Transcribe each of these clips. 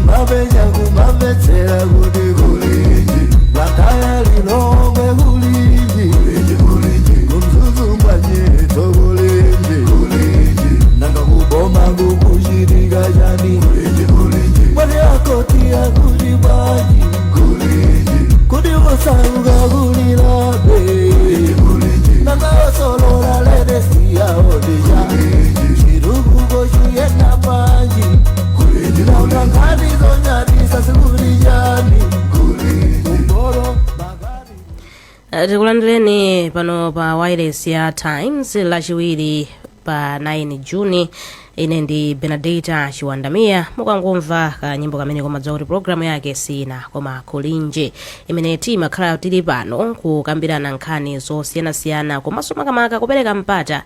Kumapenya kumamvetsera kuti kulinji, Blantyre, Lilongwe kulinji, kuMzuzu mwanyito kulinji, nanga kuboma kukuchitika chani? Mwati akoti akuti bwanji? Kuti osauka kulilabe, nanga osolola ledesiyaodija chitukuko chiyenda panji? Nanga nkhani zonyadisa sikuli chani kumboro magari? Tikulandireni pano pa wireless ya Times Lachiwiri pa 9 Juni. Ine ndi Benadeta Chiwandamiya. Mukangomva kanyimbo kamene komadza kuti programu yake sina koma Kulinji, imene timakhala tili pano kukambirana nkhani zosiyanasiyana, komanso makamaka kupereka mpata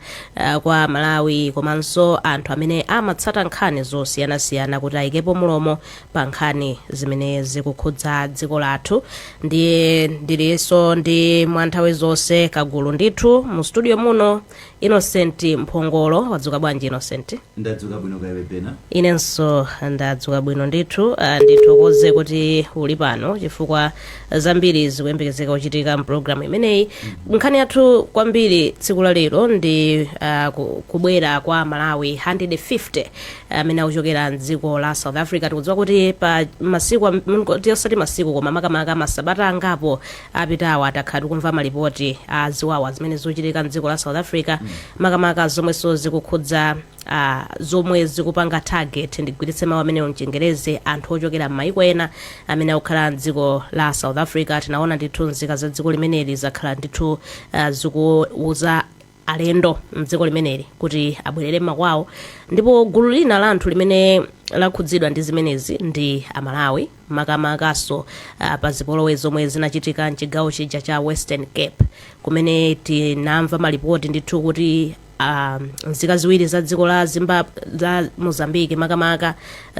kwa Malawi komanso anthu amene amatsata nkhani zosiyanasiyana kuti ayikepo mulomo pa nkhani zimene zikukhudza dziko lathu. Ndiye ndilinso ndi mwa nthawi zonse kagulu ndithu mu studio muno, Innocent Mphongolo. Wadzuka bwanji, Innocent? Ndadzuka bwino, kaiwe pena? Inenso ndadzuka bwino ndithu. Ndithokoze kuti uli pano chifukwa zambiri zikuyembekezeka kuchitika mpulogalamu imeneyi. Nkhani yathu kwambiri tsiku la lero ndi kubwera kwa Malawi 150 amene akuchokera mdziko la South Africa. Tikudziwa kuti pa masiku osati masiku koma makamaka masabata angapo apitawa, takhala tikumva malipoti a ziwawa zimene zikuchitika mdziko la South Africa, makamaka zomwenso zikukhudza zomwe zikupanga target, ndigwiritse mawu amenewo mchingerezi, anthu ochokera m'mayiko ena amene akukhala mdziko la South Africa. Tinaona ndithu nzika za dziko limeneli zakhala ndithu zikuuza alendo mdziko limeneli kuti abwerere m'makwawo, ndipo gulu lina la anthu limene lakhudzidwa ndi zimenezi ndi Amalawi, makamakaso pa zipolowe zomwe zinachitika mchigawo chija cha Western Cape, kumene tinamva malipoti ndithu kuti nzika ziwiri za dziko la Zimbabwe, za Mozambique makamaka,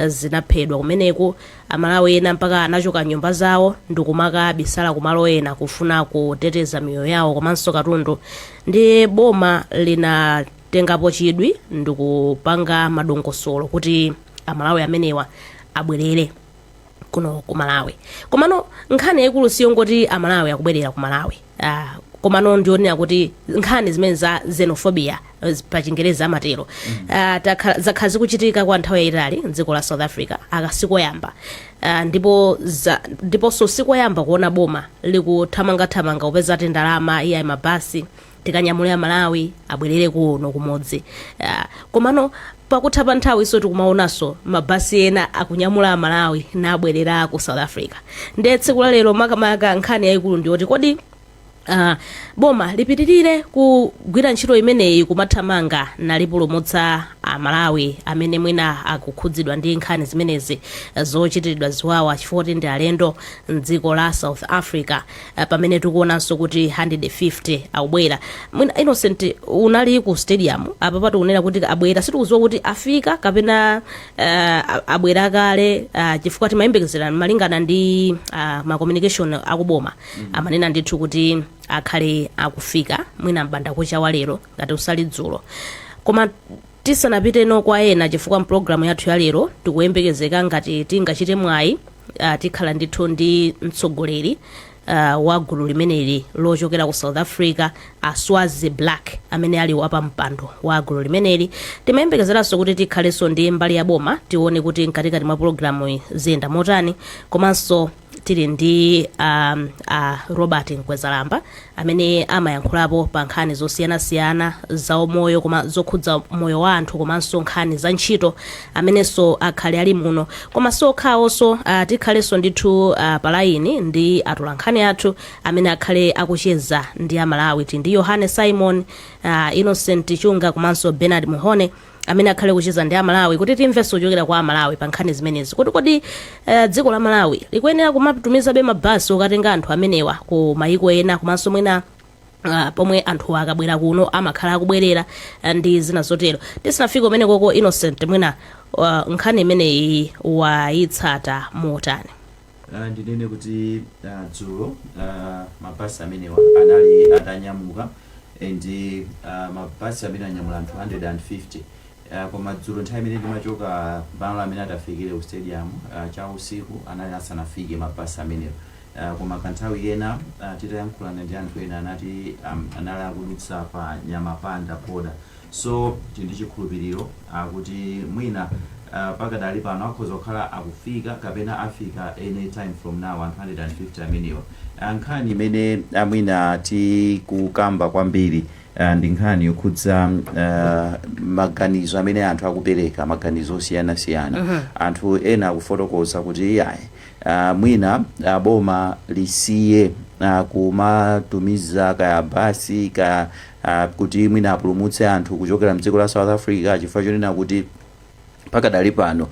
zinaphedwa kumeneku. Amalawi ena mpaka anachoka nyumba zawo ndikumakabisala kumalo ena kufuna kuteteza miyoyo yawo komanso katundu. Ndi boma linatengapo chidwi ndikupanga madongosolo kuti Amalawi amenewa abwerere kuno ku Malawi. Komano nkhani yayikulu siyongoti Amalawi akubwerera ku Malawi, komano ndionera kuti nkhani zimene za xenophobia, pa Chingerezi amatero, zakhala zikuchitika kwa nthawi yayitali mdziko la South Africa. Aka sikoyamba, ndiponso sikoyamba kuona boma likuthamangathamanga kupeza ti ndalama, iyayi, mabasi tikanyamule Amalawi abwerere kuno kumudzi. Komano pakutha pa nthawi so tikumaonanso mabasi ena akunyamula Amalawi nabwerera ku South Africa. Ndiye tsiku la lero makamaka nkhani yayikulu ndiyoti kodi boma lipitirire kugwira ntchito imeneyi, kumathamanga nalipulumutsa Amalawi amene mwina akukhudzidwa ndi nkhani zimenezi zochitiridwa ziwawa chifukwa kuti ndi alendo mdziko la South Africa, pamene tikuonanso kuti 150 akubwera? Mwina Innocent unali ku stadium apa, patikunena kuti abwera, sitikudziwa kuti afika kapena abwera kale, chifukwa timayembekezera malingana ndi ma communication akuboma, amanena ndithu kuti akhale akufika mwina mbandakucha wa lero ngati usali dzulo. Koma tisanapiteno kwa ena, chifukwa mpulogalamu yathu ya lero tikuyembekezeka ngati tingachite mwayi, tikhala ndithu ndi mtsogoleri wa gulu limeneli lochokera ku South Africa, Aswazi Black, amene ali wapampando wa gulu limeneli. Timayembekezeranso kuti tikhalenso ndi mbali ya boma, tione kuti mkatikati mwa pulogalamu ziyenda motani. Komanso tili ndi Robert Mkwezalamba amene amayankhulapo pa nkhani zosiyanasiyana za umoyo, koma zokhudza moyo wa anthu komanso nkhani za ntchito, amenenso akhale ali muno. Koma sokhawonso, tikhalenso ndithu pa line ndi atolankhani athu amene akhale akucheza ndi Amalawi. Tili ndi Yohane Simon, Innocent Chunga komanso Bernard Muhone amene akhale kucheza ndi Amalawi kuti timvenso kuchokera kwa Amalawi pa nkhani zimenezi, kuti kodi dziko la Malawi likuyenera kumatumizabe mabasi okatenga anthu amenewa ku mayiko ena, komanso mwina pomwe anthu akabwera kuno amakhala akubwerera, ndi zina zotero. Tisanafike kumene koko, Innocent, mwina nkhani imeneyi wayitsata motani? Ndinene kuti dzulo mabasi amenewa anali atanyamuka, and mabasi amene anyamula anthu 150. Koma dzulo nthawi imene ndimachoka malo amene atafikire ku stadium, cha usiku, anali asanafike mabasi amenewo. Koma kanthawi kena, titayankhulana ndi anthu ena, anati anali akudutsa pa Nyamapanda border. So tili ndi chikhulupiriro kuti mwina pakadali pano akhoza kukhala akufika kapena afika anytime from now, anthu 150 amenewa. Nkhani imene amwina tikukamba kwambiri ndi nkhani yokhudza maganizo amene anthu akupereka, maganizo osiyanasiyana. Anthu ena akufotokoza kuti iyayi, mwina boma lisiye kumatumiza kaya basi kaya kuti mwina apulumutse anthu kuchokera mdziko la South Africa, chifukwa chonena kuti pakadali pano,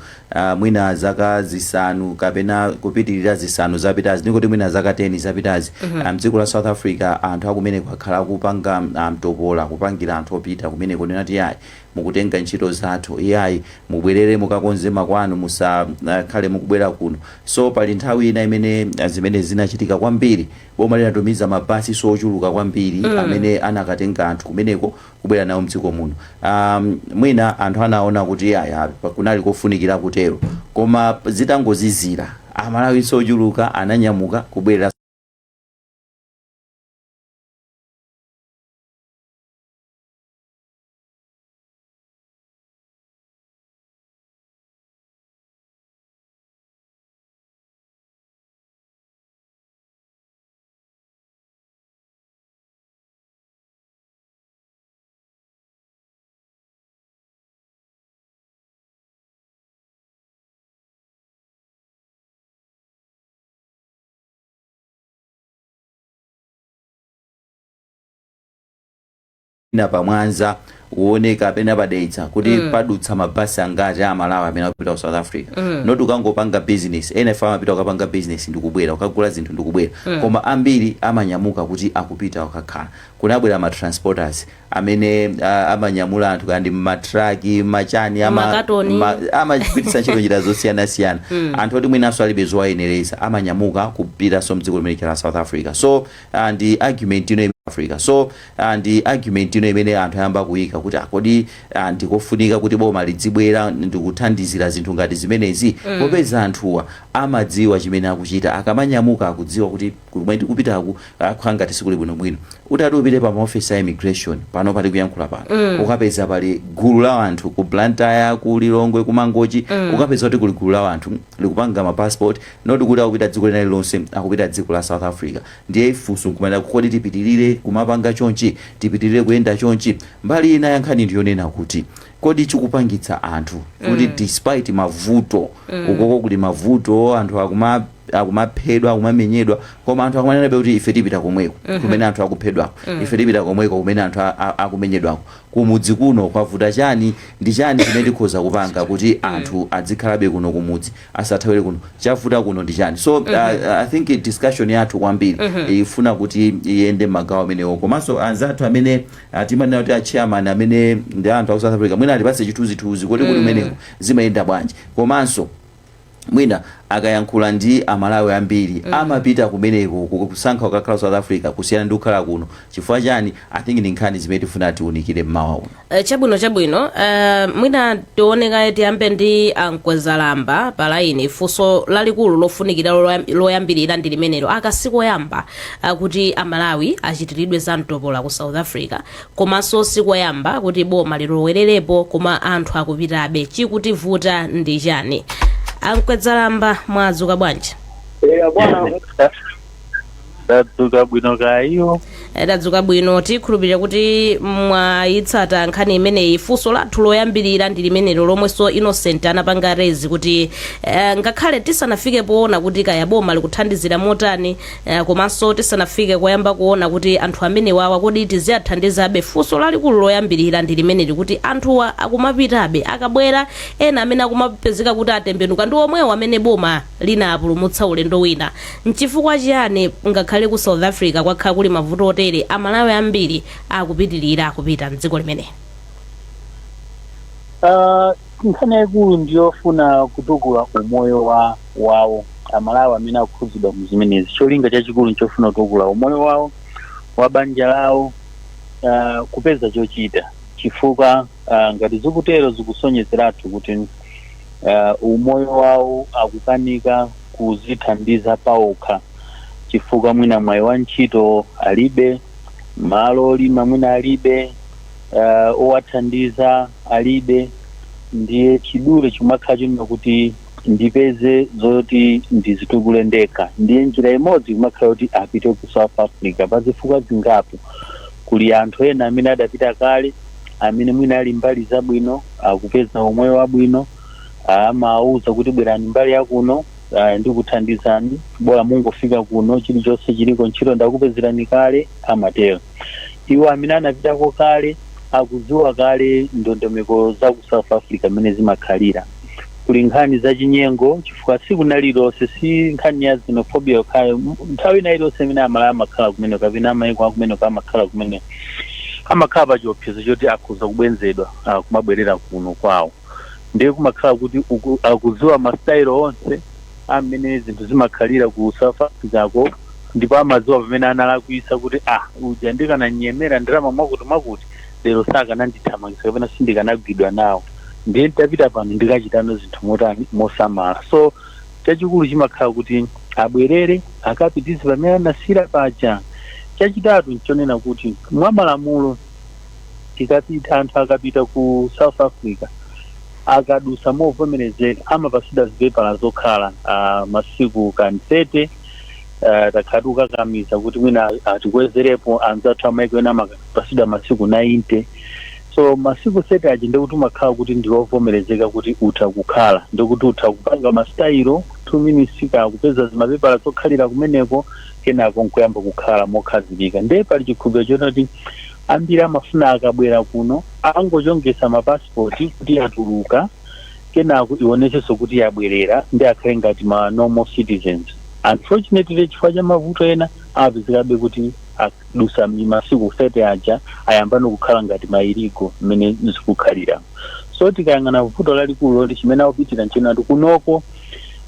mwina zaka 5 kapena kupitirira 5 zapitazi, ndikuti mwina zaka 10 zapitazi, mdziko la South Africa anthu akumeneko akhala akupanga mtopola, kupangira anthu opita kumeneko, ndinati yayi, mukutenga ntchito zathu, iyayi, mubwerere mukakonze makwanu, musakhale mukubwera kuno. So pali nthawi ina imene zimene zinachitika kwambiri, boma linatumiza mabasi ochuluka kwambiri amene anakatenga anthu kumeneko kubwera nawo mdziko muno. Mwina anthu anaona kuti aya, kunali kofunikira kutero, koma zitangozizira Amalawi ochuluka ananyamuka kubwerera. Na pamwanza uone kapena padetsa kuti padutsa mabasi angati Amalawi amene akupita ku South Africa. Not ukangopanga business, ena ife amapita kukapanga business ndikubwera, ukagula zinthu ndikubwera, koma ambiri amanyamuka kuti akupita kukakhala. Kunabwera ma transporters amene amanyamula anthu kandi matraki machani ama, Makatoni. Amagwiritsa ntchito njira zosiyanasiyana. Anthu oti mwinanso alibe zowayenereza amanyamuka kupitanso mdziko limene la South Africa. So ndi argument ino Africa. So ndi argument ino imene anthu ayamba kuyika kuti akodi ndikofunika kuti boma lidzibwera ndikuthandizira zinthu ngati zimenezi, popeza anthuwa amadziwa chimene akuchita akamanyamuka, akudziwa kuti kumwe ndikupitaku akukhala ngati sikuli bwinobwino. Utati upite pa maofesi a immigration pano pali kuyankhula pano, ukapeza pali gulu la anthu ku Blantyre, ku Lilongwe, ku Mangochi, ukapeza kuti kuli gulu la anthu likupanga ma passport, not kuti akupita dziko lina lilonse, akupita dziko la South Africa. Ndiye funso nkumanena, kodi tipitirire kumapanga chonchi? Tipitirire kuyenda chonchi? Mbali ina yankhani ndiyonena kuti kodi chikupangitsa anthu kuti despite mavuto, ukoko kuli mavuto, anthu akumaphedwa, akumamenyedwa, koma anthu akumanenabe kuti ife tipita komweko kumene anthu akuphedwako, ife tipita komweko kumene anthu akumenyedwako, kumudzi kuno kwavuta chani? Ndi chani chimene tikhoza kupanga kuti anthu adzikhalabe kuno kumudzi, asathawire kuno? Chavuta kuno ndi chani? So I think discussion yathu kwambiri ifuna kuti iyende magawo amenewo, komanso anzathu amene timanena kuti a chairman amene ndi anthu aku South Africa, mwina atipatse chithunzithunzi kuti kumeneko zimayenda bwanji, komanso mwina akayankhula ndi Amalawi ambiri amapita kumeneko kusankha kukakhala South Africa kusiyana ndi kukhala kuno, chifukwa chani? I think ndi nkhani zimene tifuna tiunikire mmawa uno. Chabwino, mwina tioneka, tiyambe ndi Ankwezalamba pa line. Funso lalikulu lofunikira loyambirira ndi limenelo: akasikoyamba kuti Amalawi achitiridwe za mtopola ku South Africa, komanso sikoyamba kuti boma lilowererepo, koma anthu akupitabe. Chikutivuta ndi chani? Ankwezalamba, mwadzuka bwanji? Eya bwana. Tadzuka bwino kayo. Tadzuka bwino. Tikhulupirira kuti mwayitsata nkhani imeneyi. Funso lathu loyambirira ndi limenelo lomwenso Innocent anapanga raise, kuti ngakhale tisanafike poona kuti kaya boma likuthandizira motani, komanso tisanafike koyamba kuona kuti anthu amene wawa kodi tiziyathandizabe, funso lalikulu loyambirira ndi limeneli, kuti anthuwa akumapitabe, akabwera ena amene akumapezeka kuti atembenuka ndi omwewo amene boma linapulumutsa ulendo wina. Nchifukwa chiyani ngakhale ku South Africa kwakhala kuli mavuto otere, Amalawi ambiri akupitirira kupita mdziko limene? Nkhani yayikulu ndiyofuna kutukula umoyo wa wawo Amalawi amene akukhudzidwa mu zimenezi. Cholinga chachikulu nchofuna kutukula umoyo wawo, wa banja lawo, kupeza chochita. Chifukwa ngati zikutero, zikusonyezeratu kuti umoyo wawo akukanika kuzithandiza pawokha, chifukwa mwina mwayi wa ntchito alibe, malo olima mwina alibe, owathandiza alibe. Ndiye chidule chimakhala chonena kuti ndipeze zoti ndizitukule ndekha. Ndiye njira imodzi kumakhala kuti apite ku South Africa pazifukwa zingapo. Kuli anthu ena amene adapita kale, amene mwina ali mbali zabwino, akupeza umoyo wabwino, amawuza kuti bwerani mbali yakuno, ndikuthandizani, bola mungofika kuno, chilichonse chiliko, ntchito ndakupezerani kale, amatero. Iwo amene anapitako kale akudziwa kale ndondomeko za ku South Africa mmene zimakhalira. Kuli nkhani za chinyengo, chifukwa tsiku lililonse, si nkhani ya xenophobia yokhayo, nthawi ina iliyonse imene Amalawi amakhala kumene kapena amayiko akumeneko amakhala kumene, amakhala pa chiopsezo choti akhoza kubwenzedwa kumabwerera kuno kwawo. Ndiye kumakhala kuti akudziwa masitayilo onse amene zinthu zimakhalira ku South Africa ko, ndipo amadziwa pamene analakwisa kuti ah, uja ndikananyemera ndalama mwakuti mwakuti, lero sakanandithamangisa kapena sindikanagwidwa nawo. Ndiye nditapita pano ndikachitano zinthu motani, mosamala. So chachikulu chimakhala kuti abwerere akapitise pamene anasira paja. Chachitatu nchonena kuti mwa malamulo tikapita, anthu akapita ku South Africa, akadusa movomerezeka, amapasidwa zipepala zokhala masiku kan 30. Takhala tikukakamiza kuti mwina atikwezerepo, anzathu amaiko ena amapasidwa masiku 90. So masiku 30 aja ndikuti umakhala kuti ndiwovomerezeka kuti utha kukhala, ndikuti utha kupanga masitayilo 2 minutes ka kupeza zimapepala zokhalira kumeneko, kenako nkuyamba kukhala mokhazikika. Ndiye pali chikhulupiriro chonoti ambiri amafuna akabwera kuno angochongesa mapasipoti kuti atuluka, kenako ionetsenso kuti yabwerera, ndi akhale ngati ma normal citizens. Unfortunately, chifukwa cha mavuto ena, amapezekabe kuti adusa masiku 30 aja, ayambano kukhala ngati ma illegal mmene zikukhalira. So tikayang'ana vuto lalikulu loti chimene akupitira nchenatu kunoko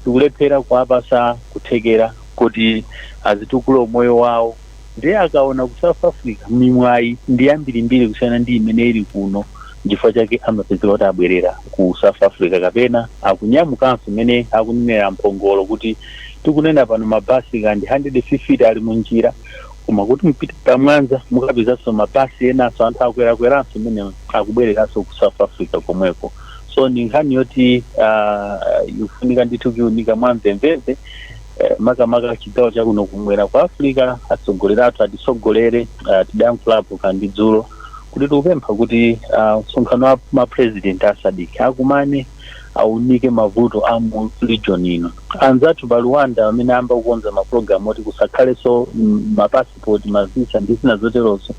tikulephera kuwapasa kuthekera kuti azitukule umoyo wawo. Ndiye akaona ku South Africa mimwayi ndi yambirimbiri kusiyana ndi imene ili kuno, nchifukwa chake amapezeka kuti abwerera ku South Africa kapena akunyamukanso imene akunenera mphongolo kuti tikunena pano mabasi kandi 150 ali munjira, koma kuti mpite pamwanza mukapezanso mabasi enanso, anthu akwerakweranso imene akubwereranso ku South Africa komweko. So ndi nkhani yoti ikufunika ndithu kuiunika mwamvemvemve, makamaka chigawo chakuno kumwera kwa Africa. Atsogoleri athu atitsogolere. Tidayankhulapo kandi dzulo kuti tikupempha kuti msonkhano wa mapresident a SADC akumane, aunike mavuto a mu region ino. Anzathu pa Rwanda amene amba kukonza mapulogalamu oti kusakhalenso mapasipoti, mavisa ndi zina zoterozo,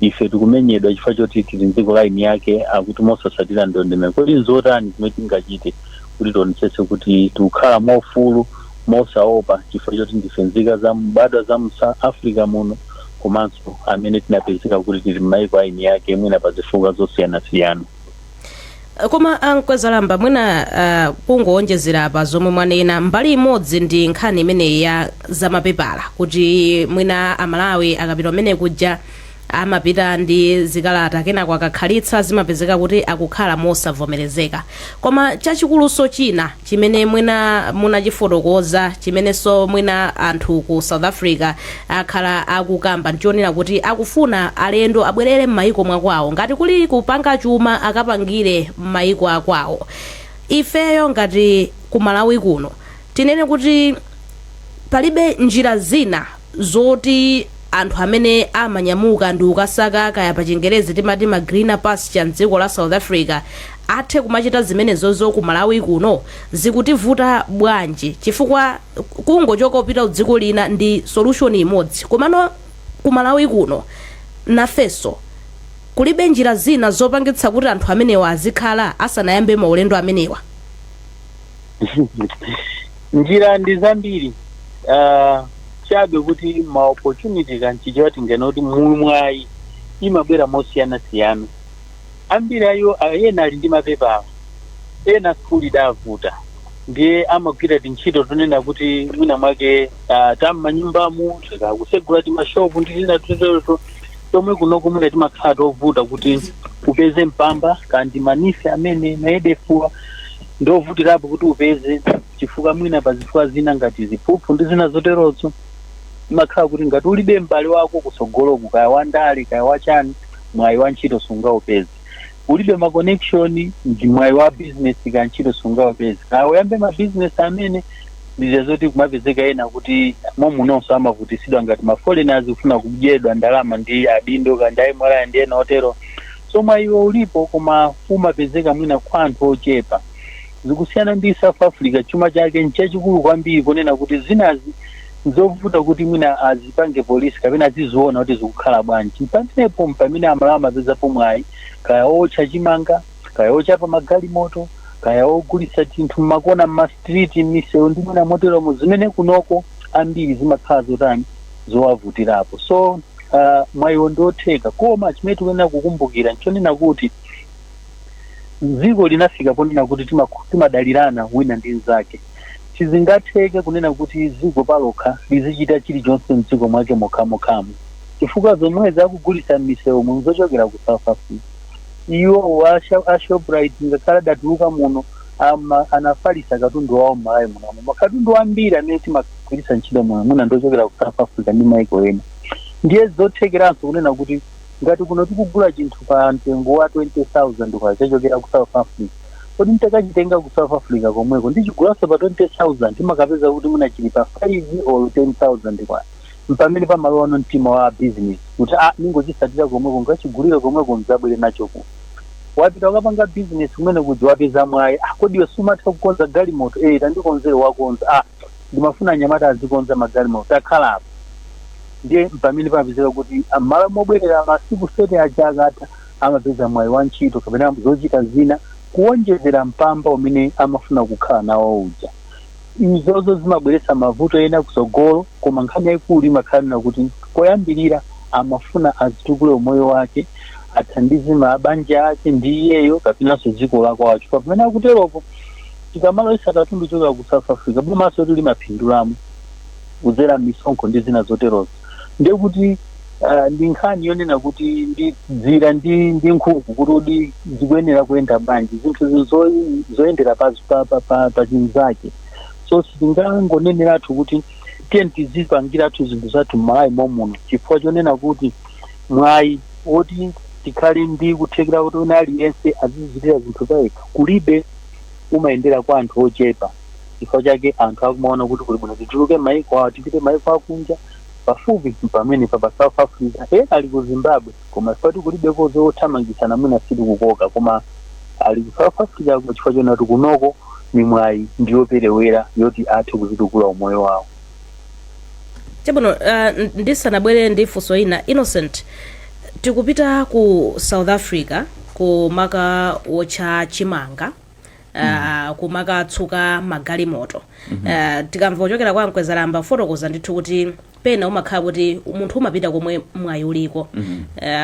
ife tikumenyedwa chifukwa choti tili mdziko la eni yake, akuti mosasatira ndondomeko. Kodi nzotani zimene tingachite kuti tionetsetse kuti tikukhala mwaufulu, mosaopa, chifukwa choti ndife nzika za mbadwa za mu Africa muno, komanso amene tinapezeka kuti tili m'mayiko a eni yake mwina pa zifukwa zosiyanasiyana? Koma Ankwezalamba, mwina kungowonjezera pa zomwe mwanena, mbali imodzi ndi nkhani imeneyi ya zamapepala, kuti mwina Amalawi akapita kumene kuja amapita ndi zikalata, kenako akakhalitsa zimapezeka kuti akukhala mosavomerezeka. Koma chachikuluso china chimene mwina munachifotokoza, chimenenso mwina anthu ku South Africa akhala akukamba, nchionera kuti akufuna alendo abwerere m'mayiko mwakwawo, ngati kuli kupanga chuma akapangire m'mayiko akwawo. Ifeyo ngati ku Malawi kuno, tinene kuti palibe njira zina zoti anthu amene amanyamuka ndi kukasaka, kaya pa Chingerezi timati ma greener pasture, mdziko la South Africa, athe kumachita zimenezozo ku Malawi kuno? Zikutivuta bwanji? Chifukwa kungochoka kupita dziko lina ndi solution imodzi, komano ku Malawi kuno nafenso kulibe njira zina zopangitsa kuti anthu amenewa azikhala asanayambe maulendo amenewa? Njira ndi zambiri, chabe kuti ma opportunity, kanchichewa tingene kuti mwayi imabwera mosiyanasiyana. Ambiri ayo ena ali ndi mapepala, ena sukulu idavuta, ndiye amagwira tintchito tonena kuti mwina mwake tam'manyumbamu, tikakusegula timashopu ndi zina toteroto. Chomwe kunoko mwina timakhala tovuta kuti upeze mpamba kandi ma NEEF amene ma YEDEF-wa ndovutirapo kuti upeze, chifukwa mwina pa zifukwa zina ngati ziphuphu ndi zina zoterozo. Imakhala kuti ngati ulibe m'bale wako kusogoloku, kaya wandale kaya wachani, mwayi wa ntchito sungaupeze. Ulibe ma connection, ndi mwayi wa business kaya ntchito sungaupeze, kaya uyambe ma business amene ndize zoti kumapezeka ena kuti momunonso amavutisidwa ngati ma foreigners kufuna kudyedwa ndalama ndi adindo kandi aimwalaya ndi ena otero. So mwayiwo ulipo, koma umapezeka mwina kwa anthu ochepa. Zikusiyana ndi South Africa, chuma chake nchachikulu kwambiri kunena kuti zinazi nzovuta kuti mwina azipange polisi kapena aziziona kuti zikukhala bwanji. Pamenepo pamene Amalawi amapezapo mwayi, kaya otcha chimanga, kaya ochapa magalimoto, kaya ogulitsa tinthu mmakona, mma street, m'misewu ndi mwina moteromo, zimene kunoko ambiri zimakhala zotani, zowavutirapo. So mwayiwo ndiotheka, koma chimene tikuyenera kukumbukira nchonena kuti dziko linafika ponena kuti timadalirana wina ndi mnzake. Sizingatheke kunena kuti dziko palokha lizichita chilichonse mdziko mwake mokhamokhamo, chifukwa zomwe zakugulitsa m'misewu zochokera ku South Africa, iwo a Shoprite ngakhale adatuluka muno, anafalisa katundu wawo m'Malawi munomo. Makatundu ambiri amene timagwiritsa ntchito muno mwina ndochokera ku South Africa ndi maiko ena. Ndiye zothekeranso kunena kuti ngati kuno tikugula chinthu pa mtengo wa 20,000 kwa chachokera ku South Africa, kodi nditakachitenga ku South Africa komweko ndichigulanso pa 20,000, timakapeza kuti mwina chili pa 5 or 10,000 kwa. Mpamene pamalowa mtima wa business kuti a ningochisatira komweko, ngachigulire komweko, mdzabwere nacho kuno. Wapita ukapanga business kumene kuja, wapeza mwayi. Ah, kodi iwe sumatha kukonza galimoto? Eh, tandikonzere. Wakonza. Ah, ndimafuna anyamata azikonza magalimoto, takhala apa. Ndiye pamene pamapezeka kuti mmalo mobwerera masiku 30 aja akatha, amapeza mwayi wa ntchito kapena zochita zina kuwonjezera mpamba umene amafuna kukhala nawo uja. Izozo zimabweretsa mavuto ena kutsogolo, koma nkhani yayikulu imakhala kuti koyambirira amafuna azitukule umoyo wake, athandize mabanja ake ndi iyeyo kapenanso dziko lakwawo, chifukwa pamene akuteropo, tikamalowetsa katundu choka ku South Africa, bomaso limapindulamo kudzera misonkho ndi zina zoterozo. Ndiye kuti ndi nkhani yonena kuti ndi dzira ndi nkhuku, kuti udi zikuyenera kuyenda bwanji, zinthu zoyendera pa chinzake. So sitingangoneneratu kuti tiye tizipangiratu zinthu zathu m'Malawi momuno, chifukwa chonena kuti mwayi woti tikhale ndi kuthekera kuti wina aliyense azizichitira zinthu payekha kulibe, umayendera kwa anthu ochepa. Chifukwa chake anthu akumaona kuti kuli bwino tituluke maiko awo, tipite maiko akunja pafupi pamene pa South Africa, ena ali ku Zimbabwe, koma chifukwa kulibeko zothamangisana mwina sitikukoka, koma ali ku South Africa chifukwa chonena kuti kunoko mimwayi ndiyoperewera yoti athe kuzitukula umoyo wawo. Chabwino, ndisanabwere ndi funso ina, Innocent, tikupita ku South Africa kumaka wotcha chimanga, kumakatsuka magalimoto. Tikamva kuchokera kwa Mkwezalamba fotokoza ndithu kuti pena umakhala kuti munthu umapita komwe mwayi uliko.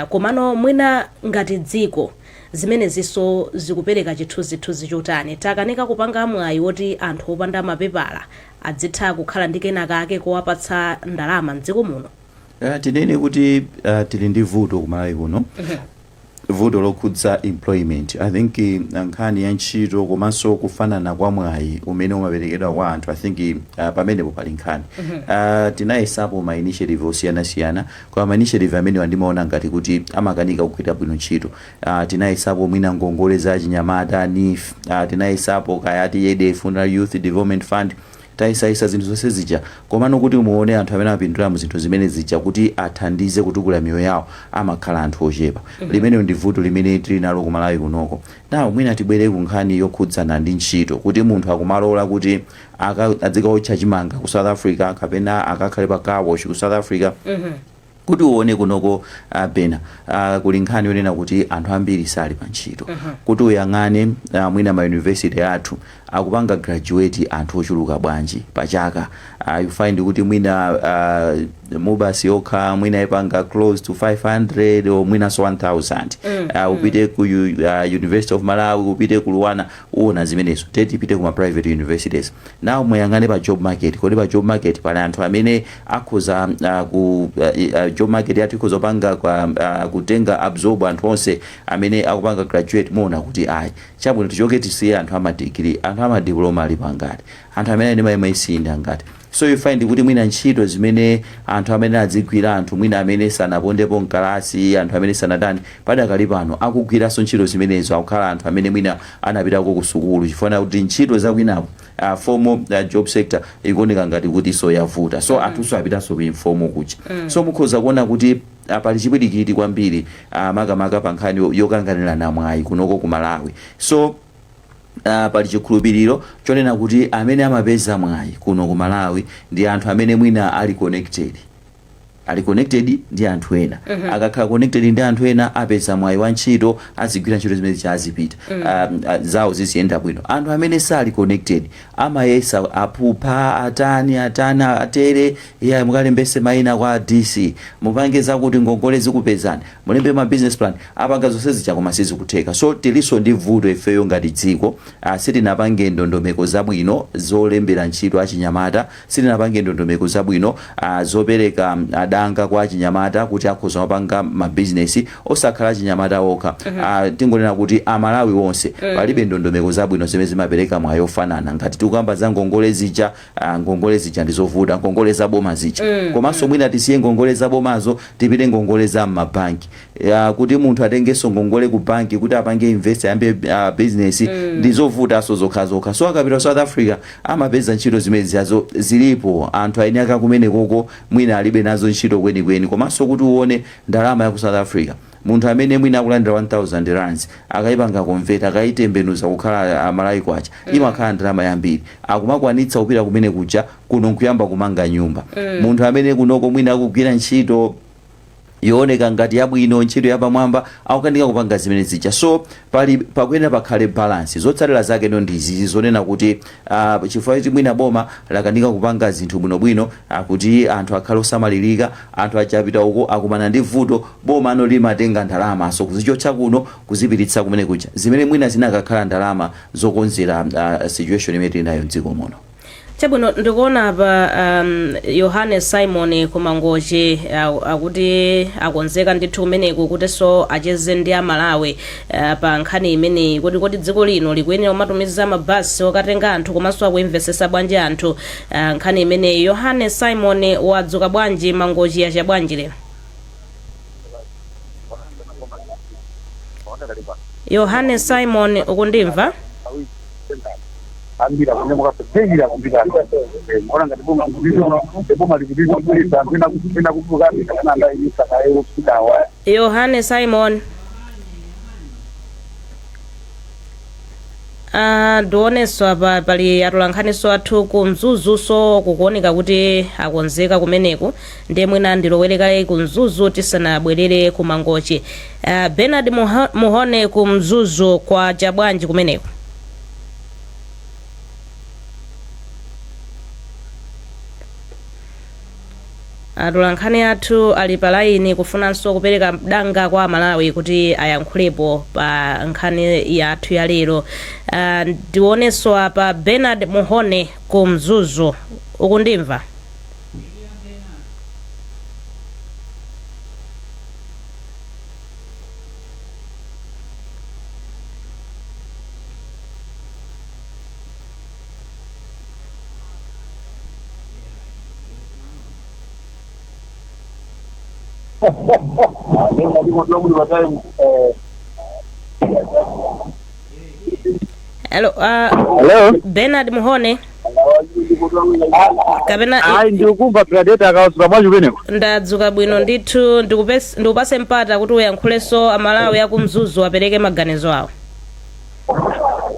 Komano mwina ngati dziko zimenezinso zikupereka chithunzithunzi chotani? Takanika kupanga mwayi woti anthu opanda mapepala adzitha kukhala ndi kenakake kowapatsa ndalama mdziko muno? Tinene kuti tili ndi vuto kumalawi kuno, vuto lokhudza employment. I think nkhani ya ntchito komanso kufanana kwa mwayi umene umaperekedwa kwa anthu, I think pamenepo pali nkhani. Tinayesapo ma initiative osiyanasiyana, koma ma initiative amene ndimaona ngati kuti amakanika kugwira bwino ntchito. Tinayesapo mwina ngongole za chinyamata, NEEF, tinayesapo kayati YEDEF na Youth Development Fund, tayesayesa zinthu zonse zija, komano kuti muone anthu amene amapindula mu zinthu zimene zija kuti athandize kutukula miyoyo yawo, amakhala anthu ochepa. Limeneyo ndi vuto limene tili nalo kumalawi kunoko. Nawo mwina tibwere ku nkhani yokhudzana ndi ntchito, kuti munthu akumalola kuti adzikaotcha chimanga ku South Africa kapena akakhale pa car wash ku South Africa. Kuti uone kunoko, pena kuli nkhani yonena kuti anthu ambiri sali pa ntchito. Kuti uyang'ane, mwina ma university athu akupanga graduate anthu ochuluka bwanji pachaka? You find kuti mwina MUBAS yokha mwina ipanga close to 500 or mwinanso 1000. Upite ku University of Malawi, upite ku LUANAR, uwona zimenezo. Teti tipite kuma private universities. Now muyang'ane pa job market. Kodi pa job market pali anthu amene akhoza ku Job market yathu ikhoza kupanga kutenga absorb anthu onse amene akupanga graduate? Muona kuti ayi. Chabwino, tichoke tisiye anthu ama degree, anthu ama diploma alipo angati? Anthu amene ali ndi ma MSc ndi angati? So you find kuti mwina ntchito zimene anthu amene adzigwira, anthu mwina amene sanapondepo mkalasi, anthu amene sanatani, padakali pano akugwiranso ntchito zimenezo akukhala anthu amene mwina anapitako ku sukulu, chifukwa kuti ntchito zakwinako, formal job sector ikuoneka ngati kuti so yavuta, so anthunso apitanso ku informal kuja. So mukhoza kuona kuti pali chipwirikiti kwambiri, makamaka pa nkhani yokanganirana mwayi kunoko ku Malawi. So pali chikhulupiriro chonena kuti amene amapeza mwayi kuno ku Malawi ndi anthu amene mwina ali connected ndi anthu ena. Akakhala connected ndi anthu ena, apeza mwayi wa ntchito, azigwira ntchito zimene azipita, zawo ziziyenda bwino. Anthu amene sali connected amayesa, aphupha, atani, atani, atere, iya, mukalembese mayina kwa DC, mupange zakuti ngongole zikupezani, mulembe ma business plan, apanga zonse zija koma sizikutheka. So tilinso ndi vuto ifeyo ngati dziko. Sitinapange ndondomeko zabwino zolembera ntchito achinyamata, sitinapange ndondomeko zabwino zopereka danga kwa achinyamata kuti akhoza mapanga mabizinesi. Osakhala achinyamata okha, tingonena kuti Amalawi onse. Palibe ndondomeko zabwino zimene zimapereka mwayi ofanana. Ngati tikukamba za ngongole zija, ngongole zija ndizovuta, ngongole za boma zija. Komanso mwina tisiye ngongole za bomazo, tipite ngongole za m'mabanki, kuti munthu atengenso ngongole ku banki kuti apange invest, ayambe business, ndizovutanso zokhazokha. So akapita South Africa amapeza ntchito zimene ziyazo zilipo, anthu aini ake kumenekoko mwina alibe nazo ntchito kwenikweni. Komanso kuti uone ndalama ya ku South Africa, munthu amene mwina akulandira 1000 rands, akayipanga convert, akayitembenuza kukhala Amalawi kwacha, imakhala ndalama yambiri. Akumakwanitsa kupita kumene kuja, kuno nkuyamba kumanga nyumba. Munthu amene kunoko mwina akugwira ntchito yooneka ngati yabwino, ntchito yapamwamba, akukanika kupanga zimene zija. So pali pakuyenera pakhale balance. Zotsatira zake no ndizi zonena kuti chifukwa choti mwina boma lakanika kupanga zinthu bwinobwino, kuti anthu akhale osamalirika, anthu aja apita uko akumana ndi vuto, boma ano limatenga ndalama so kuzichotsa kuno kuzipititsa kumene kuja, zimene mwina zinakakhala ndalama zokonzera situation imene tili nayo mdziko muno. Chabwino, ndikuona apa Yohane Simon Kumangochi akuti akonzeka ndithu kumeneku kutinso acheze ndi Amalawi pa nkhani imeneyi, kuti dziko lino likuyenera kumatumiza mabasi okatenga anthu, komanso akuimvesesa bwanji anthu nkhani imeneyi. Yohane Simon, wadzuka bwanji? Mangochi yacha bwanji lero? Yohane Simon, ukundimva? Ambira kunyamuka kudzengera kupita ona ngati boma boma likupita anthu ena kutuka kana andayimisa kaye kupitawa. Yohane Simon, ndionenso apa pali atolankhaniso athu ku Mzuzuso, kukuoneka kuti akonzeka kumeneku, ndiye mwina ndilowere ku Mzuzu tisanabwerere ku Mangochi. Bernard Muhone, ku Mzuzu kwa chabwanji kumeneku? Atolankhani athu ali pa laini kufunanso kupereka danga kwa Amalawi kuti ayankhulepo pa nkhani yathu ya lero. Ndionenso apa Bernard Muhone ku Mzuzu, ukundimva? Hello, Hello. Bernard Muhone kapena? Ayi, ndikukumva Pradeta. Akauzuka bwanji kumeneko? Ndadzuka bwino ndithu. Ndikupase mpata kuti uyankhulenso, Amalawi aku Mzuzu apereke maganizo awo.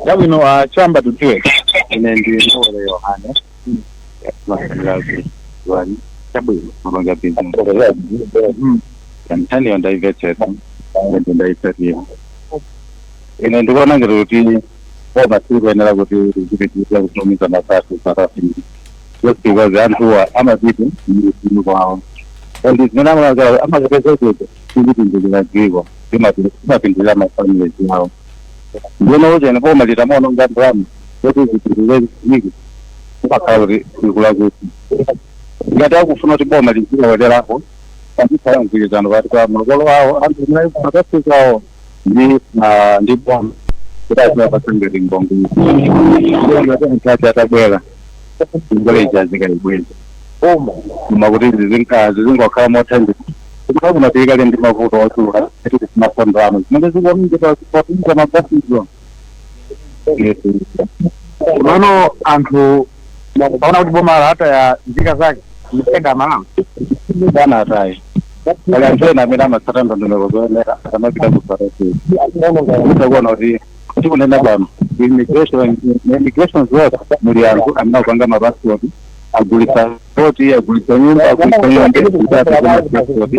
Chabwino, chamba tudziwe, ine ndi Ndole Yohane Masangazi chabwino mapanga business. Nkhaniyo ndaimvetsetsa ndipo ndaitsatira. Ine ndikuona ngati kuti boma silikuyenera kuti lizipitiriza kutumiza mabasi South Africa, just because anthuwa amapita ndi kwawo and zimene amakapeza kuti sizipindulira dziko, zimapindulira mafamilies yawo. Ndiyeno uchene boma litamaononga ndalama kuti zipindulire dziko, kumakhala kuti likulakwitsa. Ngati akufuna kuti boma lizilowererapo. Pazikhala mgwirizano pakati pa makolo awo, anthu amene ali ku South Africa awo ndi boma, kuti aziwapatsa ngati ngongole, ngati anthu aja atabwera, ngongole ija azikayibweza. Koma kuti zizingokhala mothandiza kumene kunatikale ndi mavuto ochuluka, tikufunapo ndalama zimene zikuonongedwa zikutumiza mabasizo. Komano anthu paona kuti boma lataya nzika zake, mitenga Malawi. Bwana, atayi, pali anthu ena amene amatsata ndondomeko zoyenera akamapita ku South Africa. Utakuona kuti tikunena pano, immigration zonse muli anthu amene akupanga mapasipoti, agulitsa poti, agulitsa nyumba, agulitsa ng'ombe kuti apeze mapasipoti.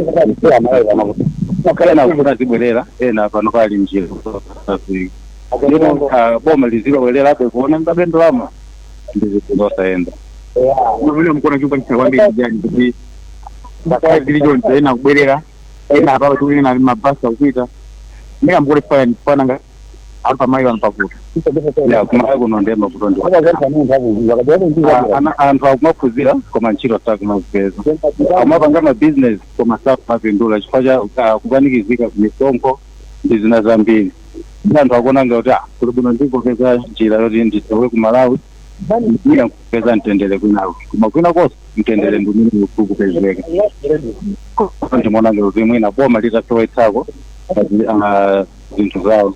Ena akufuna zibwerera, ena pano pali njira ku South Africa. Ndino boma lizilowelerabe kuona ngabe ndalama ndi zinthu zosayenda. Pamene mukuona chikupangitsa kwambiri chani kuti ngakhale zili choncho, ena kubwerera, ena apapo tikunena ali mabasi akupita, ndika mukule fana fana nga ali pamayi pano pakuti Ya, kumalawi kuno ndiye mavuto ndi anthu akumaphunzira koma ntchito sakumazipeza, akumapanga mabizinesi koma sakumapindula chifukwa cha kupanikizika misonkho ndi zina zambiri. Ndi anthu akuona ngati kuti bwino ndikupeza njira yoti ndithawe ku Malawi, mwina nkupeza mtendere kwinako, koma kwina konse mtendere ndi umene ukupezeka. Ndimaona ngati kuti mwina boma litasowetsako zinthu zawo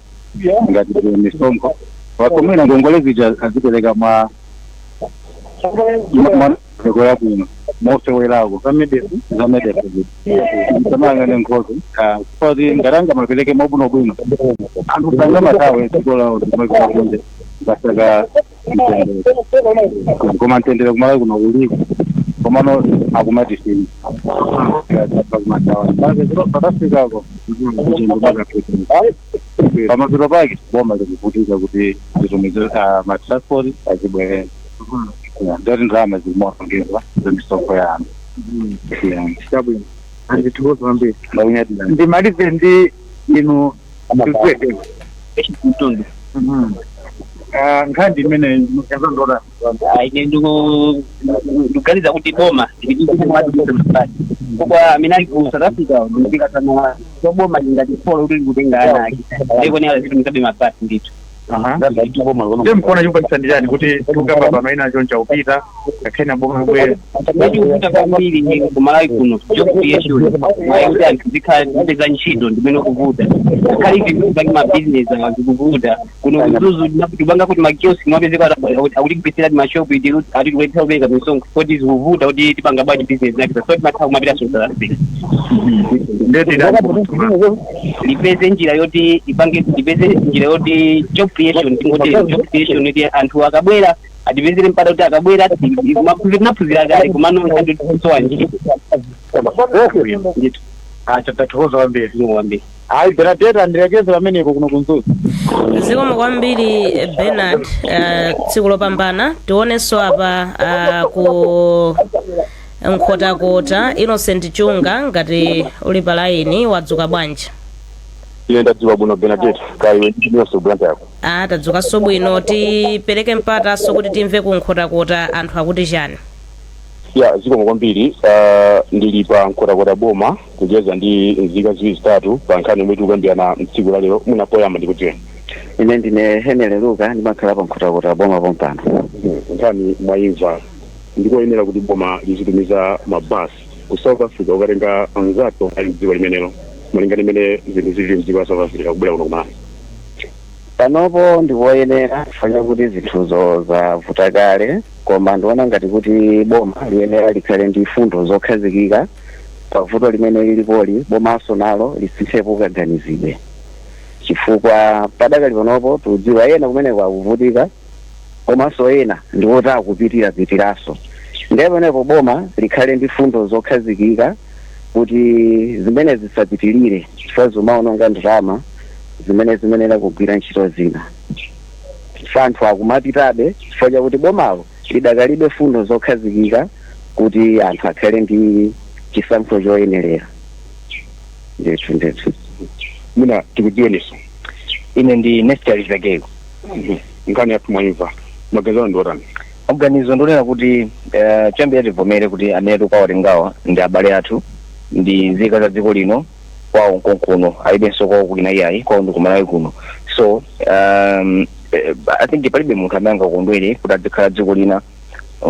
ngati misonkho, wapo mwina ngongole zija azipereka mwa mwa yabwino, mofewerako zamedefu, zamayang'ane nkhoso, kuti ngati angamapereke mwabwinobwino, anthu sangamathawe dziko lawo ndimapita kasaka mtendere. Koma mtendere kumalawi kuno uliko, komano akumatifini kumatawa South Africa ko pamapiro pake boma likuvutika kuti zitumize matransport azibwerera, ndoti ndalama zikumaongezwa za misonkho ya anthu. Yeah. Chabwino, andithokoza kwambiri. Ndakunyadira. Ndimalize ndi inu. Mtundu. Nkhani imene yazondola. Ine ndikuganiza kuti boma kwa amene ali ku South Africa ndikasana so boma lingati polo kuti likutenga ana ake, ndikuonera zitumizabe mabasi ndithu. Ndiye mkuona chikupangitsa ndi chani kuti tikukamba pano ina choncha upita ngakhale na boma kubwera? Chikuvuta kwambiri ndi kumalawi kuno job creation, ayi, kuti anthu zikhala zipeza ntchito ndimene kuvuta. Ngakhale ivi kupange mabizinesi awa zikuvuta kuno kuzuzu, tipanga kuti makioski mwapezeka akutigwisira ti mashopu iti ati tikuletsa kupereka misonkho, kodi zikuvuta kuti tipanga bwanji business yake, so timatha kumapita South Africa. Lipeze njira yoti ipange, lipeze njira yoti job creation, tingoti job creation, yoti anthu akabwera atipezere mpata kuti akabwera tinaphunzira kale, komano anthu tikusowa ntchito ndithu. Acha, tathokoza kwambiri. Zikomo kwambiri. Ayi, Bernadette, ndilekeze pamenepo kuno kunzuzu. Zikomo kwambiri, Bernard. Tsiku lopambana. Tionenso apa ku Nkhotakota, Innocent Chunga, ngati uli pa laini, wadzuka bwanji? Ine ndadzuka bwino, Bernadette, kaiwe ndinonso Blantyre yako? Ah, tadzukanso bwino. Tipereke mpatanso kuti timve ku Nkhotakota anthu akuti chani. Ya, zikomo kwambiri. Ndili pa Nkhotakota boma kucheza ndi nzika ziwiri zitatu pa nkhani yomwe tikukambirana mtsiku la lero. Mwina poyamba ndikudziweni. Ine ndine Henry Luka, ndimakhala pa Nkhotakota boma pompano. Nkhani mwayimva, ndikoyenera kuti boma lizitumiza mabasi ku South Africa kukatenga anzathu ali mdziko limenelo, malinga limene zinthu zilili mdziko la South Africa, kubwera kuno kumalawi? Panopo ndikoyenera chifukwa chakuti zinthuzo zavuta kale, koma ndiona ngati kuti boma liyenera likhale ndi fundo zokhazikika pa vuto limene lilipoli. Bomanso nalo lisinthepo kaganizidwe, chifukwa padakali panopo tikudziwa ena kumeneko akuvutika, komanso ena ndiwoti akupitirapitiranso. Ndiye pamenepo boma likhale ndi fundo zokhazikika kuti zimene zisapitirire, chifukwa zimaononga ndalama zimene zimenera kugwira ntchito zina. Chifukwa anthu akumapitabe chifukwa chakuti bomalo lidakalibe fundo zokhazikika kuti anthu akhale ndi chisankho choyenerera ndithu ndithu. Mwina tikudziweninso. Ine ndi Nestor Zakeyo. Nkhani yathu mwayimva, maganizo anu ndi otani? Maganizo ndionera kuti choyambira tivomere kuti amene tikuwatengawa ndi abale athu. Ndi nzika za dziko lino, kwawo nkonkuno, alibenso kwawo kwina iyayi, kwawo ndi kumalawi kuno. So I think palibe munthu amene angakondwere kuti adzikhala dziko lina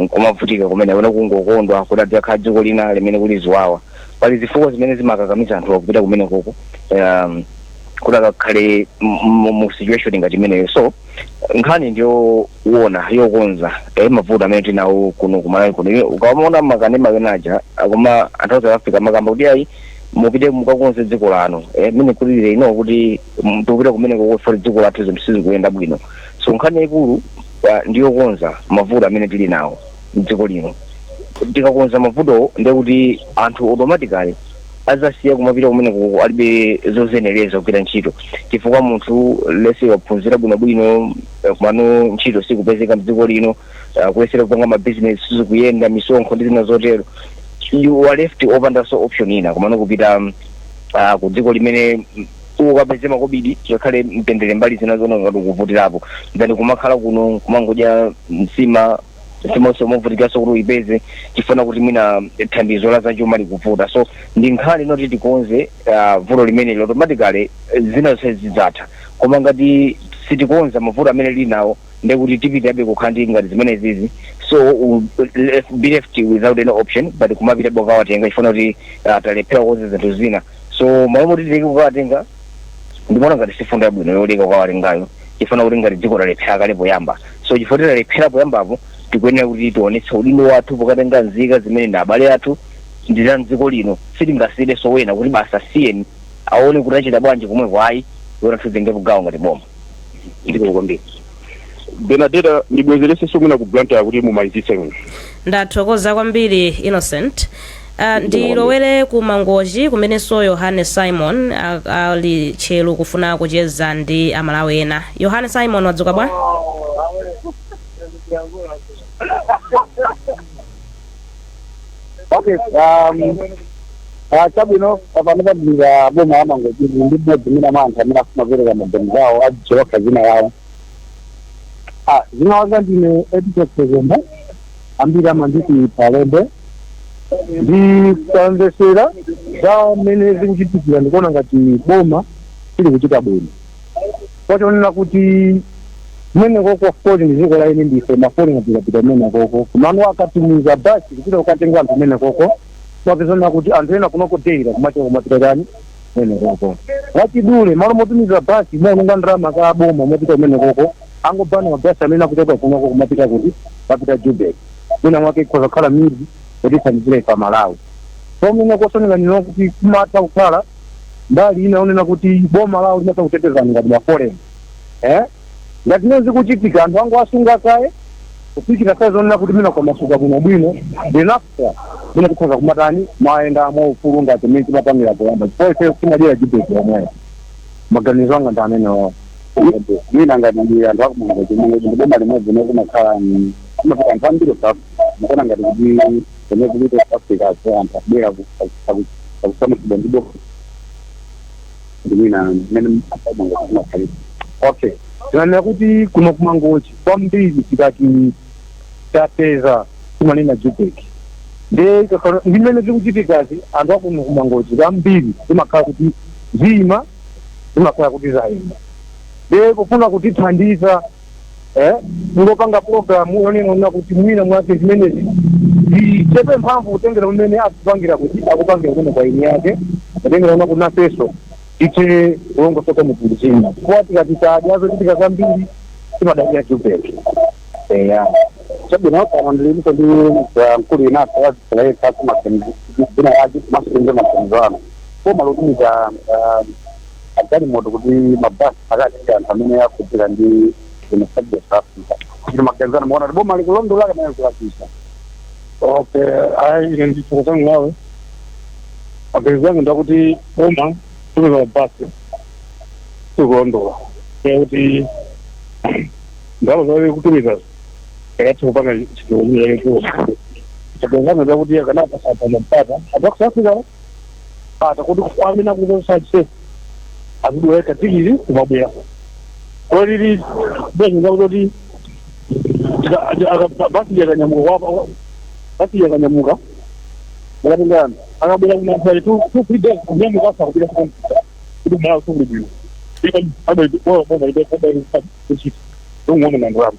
nkumavutika kumene, kapena kungokondwa kuti adzikhala dziko lina limene kuli ziwawa. Pali zifukwa zimene zimakakamiza anthu kupita kumene koko kuti akakhale mu situation ngati imeneyo. So nkhani ndiyoona yokonza mavuto amene tinawo kuno kumalawi kuno. Ukamaona makanema wenaja akoma anthu a South Africa amakamba kuti ayi, mupite mukakonze dziko lanu, mene kulire ino kuti tikupita kumene koko dziko lathu zinthu sizikuyenda bwino. So nkhani yayikulu ndiyokonza mavuto amene tili nawo mdziko lino. Tikakonza mavuto, ndekuti anthu automatically azasiya kumapita kumene koko alibe zozenereza kugwira ntchito, chifukwa munthu lese waphunzira bwinobwino, kumano ntchito sikupezeka mdziko lino, kuyesera kupanga mabizinesi sizikuyenda, misonkho ndi zina zotero, you are left opandanso option ina kumano kupita ku dziko limene ukapeze makobidi, ngakhale mtendere mbali zina zona ngati ukuvutirapo, then kumakhala kuno kumangodya msima, simonso movutikanso kuti uyipeze, chifuna kuti mwina thandizo la zachuma likuvuta. So ndi nkhani inoti tikonze vuto limene, automatically zina zonse zidzatha. Koma ngati sitikonza mavuto amene lili nawo, ndekuti tipitabe kukhala ndi ngati zimene zizi. So be left without any option but kumapitabe kukawatenga, chifuna kuti talephera kukonza zinthu zina. So malo moti tileke kukawatenga, ndimaona ngati sifundo yabwino yoleka kukawatengayo, chifuna kuti ngati dziko lalephera kale poyamba. So chifukwa titalephera poyambapo, tikuyenera kuti tionetse udindo wathu pokatenga nzika zimene ndi abale athu, ndi za mdziko lino. Sitingasiyirenso wena kuti basa siyeni aone kuti achita bwanji komweko, ayi, yona titengepo gawo ngati boma. Ndiko kwambiri. Benadeta, ndibwezeresenso mwina ku Blantyre kuti mumalizitse mwina. Ndathokoza kwambiri, Innocent. Ndilowere ku Mangochi kumenenso Yohane Simon ali tcheru kufuna kucheza ndi Amalawi ena. Yohane Simon, wadzuka bwa? Okay, chabwino, pano padilira boma la Mangochi ndi mmodzi mwina mwa anthu amene afuna kupereka maganizo awo, adziwokha dzina lawo. Dzina langa ndine Edgar Sekomba, ambiri amanditi Palombe. Ndikamvesera za mmene zikuchitikira, ndikuona ngati boma sili kuchita bwino, kwachonena kuti kumene koko, of course ndi dziko la eni, ndife ma foreigner tikapita kumene koko. Komano akatumiza basi kupita kukatenga anthu kumene koko, mapezana kuti anthu ena kunoko daily kumachoka kumapita kani kumene koko. Mwachidule, malo motumiza basi moononga ndalama ka boma mopita kumene koko, angobana mabasi amene akuchoka kunoko kumapita kuti mapita Joburg, mwina mwake ikhoza kukhala mizi kuti ithandizire ife Amalawi. Pomwe kosonera nino kuti kumatha kukhala mbali ina onena kuti boma lawo limatha kutetezani ngati ma foreign, ngati zimene zikuchitika, anthu angu asunga kaye kufikira size onena kuti mina kwamasuka bwinobwino, then after mina tikhoza kumatani mayenda mwaufulu ngati mmene timapangira poyamba, chifukwa ife timadera Joburg yomweyo. Maganizo anga ndi amenewo. Mwina ngati ndi anthu akumangochi, Mangochi ndi boma limodzi limene kumakhala kumapita anthu ambiri ku South Africa. Mukuona ngati kuti kumene kupita South Africa so anthu akubwera akusamusidwa ndi boma, ndi mwina mmene akumangochi kumakhalira? Okay, tinanena kuti kuno kumangochi kwambiri tikati tapeza timanena Joburg, ndi mmene zikuchitikazi, anthu akuno kumangochi kwambiri zimakhala kuti zima zimakhala kuti zayenda, ndiye kufuna kutithandiza ngopanga program yonena kuti mwina mwake zimenezi zichepe mphamvu, kutengera mmene akupangira kuti akupangira kumene kwa ini yake, kutengera una kuti nafenso tithe kulongosoka mu zina, chifukwa tikati tadya zochitika zambiri timadalira Joburg, eya. Chabwino, pano ndilinso ndi mkulu inaso wazisala yekha dzina lake komanso maganizo anu. Boma lotumiza agalimoto kuti mabasi akatenge anthu amene akhudzika ndi genocide ya South Africa, kuti maganizo anu, muona kuti boma likulondola kapena likulakwitsa? Okay, ayi, ine ndithokozani nawe. Maganizo anga ndakuti boma tumiza mabasi sikulondola, kuti ndalama zake kutumiza akatha kupanga chinthu chakikulu. Maganizo anga ndakuti akanapasa mpata anthu aku South Africa pata kuti amene akuzosache azidweka tikiti kumabwera kolili bwenza kuti basi yakanyamuka, basi yakanyamuka mukatenga anthu. Akabwera kuno anthu ali 2, 3 days kunyamuka akupita kuti Malawi sukuli bwino. Boma ung'ono ndalama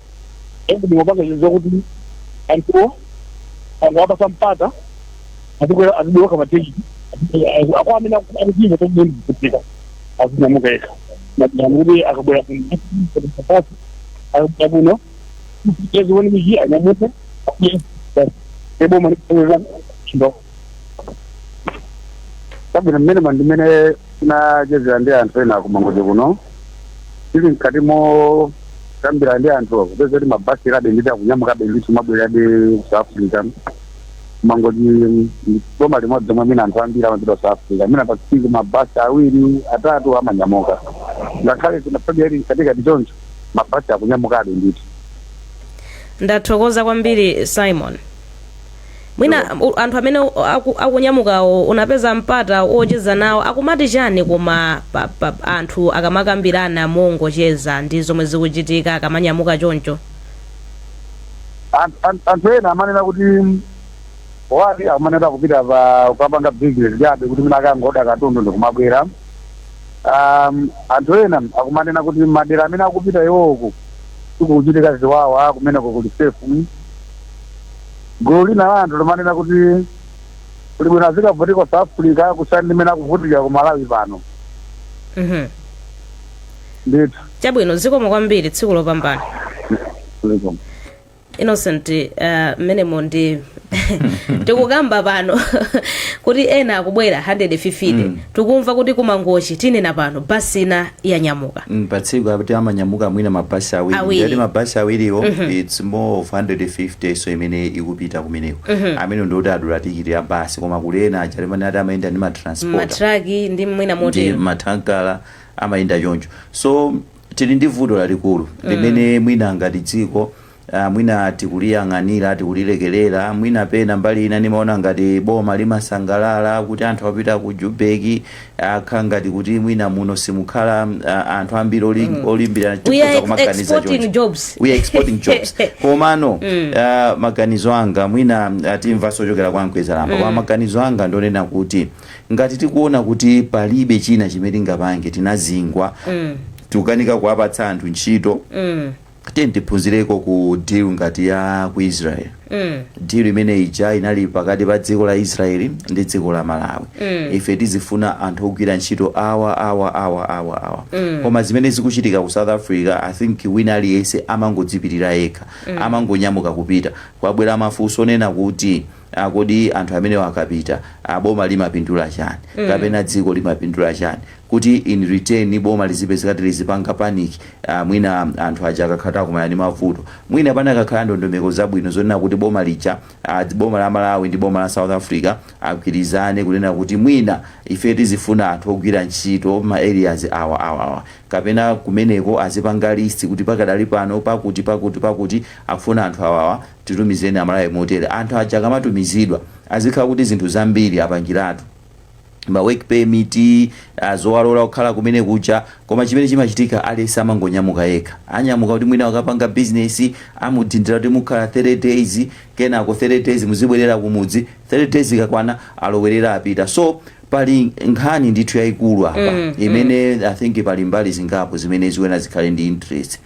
ndimopanga zokuti anthuwo anthu apasa mpata azikwera, azidoka matikiti ako amene akuchimva tomene kutika azinyamuka yekha kuti akabwera kuno, akabwera kuno ezione miji anyamuka eboma ndo. Chabwino, mmene ndimene tinachezera ndi anthu ena kuMangochi kuno, tili mkati mo kambira ndi anthu, kupeza kuti mabasi abe nditi akunyamukabe ndithu, mabwerabe ku South Africa. Mangochi boma limodzi omwe mwina anthu ambiri amapita ku South Africa. Mwina pa tsiku mabasi awiri, atatu amanyamuka, ngakhale tinafadi ali mkatikati choncho, mabasi akunyamukabe ndithu. Ndathokoza kwambiri, Simon. Mwina anthu amene akunyamukawo unapeza mpata wocheza nawo, akumati chani? Koma anthu akamakambirana mongocheza ndi zomwe zikuchitika akamanyamuka choncho? Anthu ena amanena kuti wati amanena kupita pa kukapanga business chabe, kuti mwina akangoda katundu ndikumabwera. Anthu ena akumanena kuti madera amene akupita iwoku sikukuchitika ziwawa, kumeneko kuli safe. Gulu lina la anthu limanena kuti kuli bwino azikavutika South Africa kusiyana ndi mmene akuvutika ku Malawi pano. Ndithu. Chabwino, zikomo kwambiri, tsiku lopambana. Zikomo. Innocent, mmenemo ndi tikukamba pano kuti ena akubwera 150. Tikumva kuti kuMangochi, tinena pano, basi ina yanyamuka. Pa tsiku akuti amanyamuka mwina mabasi awiri. Awiri. Ndiyati mabasi awiriwo, it's more of 150, so imene ikupita kumeneko, amene ndikuti adula tikiti ya basi, koma kuli ena aja limene ati amayenda ndi matransporter, matraki ndi mwina ndi motero. Matankala amayenda choncho. So tili ndi vuto lalikulu limene mwina ngati dziko mwina tikuliyang'anira, tikulilekelera. Mwina pena mbali ina nimaona ngati boma limasangalala kuti anthu apita ku Jubeki, akhala ngati kuti mwina muno simukhala anthu ambiri olimbirana. We are Tikhoza kumaganiza exporting choncho. jobs. We are exporting jobs, komano maganizo anga, mwina timvanso ochokera kwa Mkwezalamba, koma maganizo anga ndonena kuti ngati tikuona kuti palibe china chimene tingapange, tinazingwa, tikukanika kuwapatsa anthu ntchito, tiye tiphunzireko ku deal ngati ya ku Israel. Deal imene ija inali pakati pa dziko la Israeli ndi dziko la Malawi. Ife tizifuna anthu ogwira ntchito awa, awa, awa, awa, awa. Koma zimene zikuchitika ku South Africa, I think wina aliyense amangodzipitira yekha, amangonyamuka kupita. Kwabwera mafunso onena kuti kodi anthu amenewo akapita, boma limapindula chani, kapena dziko limapindula chani, kuti in return boma lizipezeka lizipanga panic mwina anthu aja akakhala akumana ndi mavuto? Mwina panakakhala ndondomeko zabwino zonena kuti boma lija, boma la Malawi ndi boma la South Africa agwirizane kunena kuti mwina ife tizifuna anthu ogwira ntchito ma areas awa, awa, awa, kapena kumeneko azipanga list kuti pakadali pano pakuti, pakuti, pakuti akufuna anthu awawa, titumizeni Amalawi motere. Anthu aja akamatumizidwa azikhala kuti zinthu zambiri apangiratu, ma work permit, zowalola kukhala kumene kuja. Koma chimene chimachitika, aliyense amangonyamuka yekha. Anyamuka kuti mwina akapanga business, amudindira kuti mukhala 30 days, kenako 30 days muzibwerera kumudzi. 30 days ikakwana, alowerera, apita. So pali nkhani ndithu yayikulu apa imene I think pali mbali zingapo zimene ziwena zikhale ndi interest.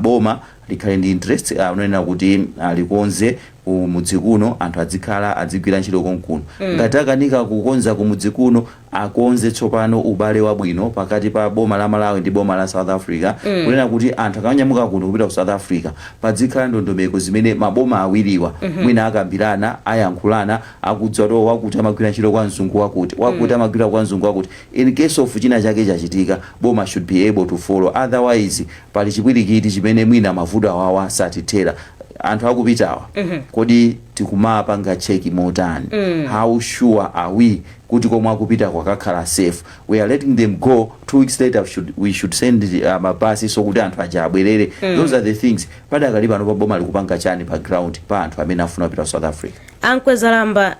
Boma likhale ndi interest, unenera kuti likonze kumudzi kuno, anthu adzikhala adzigwira ntchito konkuno. Ngati akanika kukonza kumudzi kuno, akonze tsopano ubale wabwino pakati pa boma la Malawi ndi boma la South Africa, kunena kuti anthu akanyamuka kuno kupita ku South Africa, padzikhala ndondomeko zimene maboma awiriwa mwina akambirana, ayankhulana, akudziwa kuti wakuti amagwira ntchito kwa mzungu wakuti, wakuti amagwira kwa mzungu wakuti. In case of china chake chachitika, boma should be able to follow. Otherwise pali chipwirikiti chimene mwina mavuto awawa satithera. Anthu akupitawa, kodi tikumapanga check motani? How sure are we kuti komwe akupita kwakakhala safe? We are letting them go, 2 weeks later we should send mabasi so kuti anthu aja abwerere. Those are the things. Padakali pano pa boma likupanga chani pa ground pa anthu amene afuna kupita ku South Africa? A Mkwezalamba,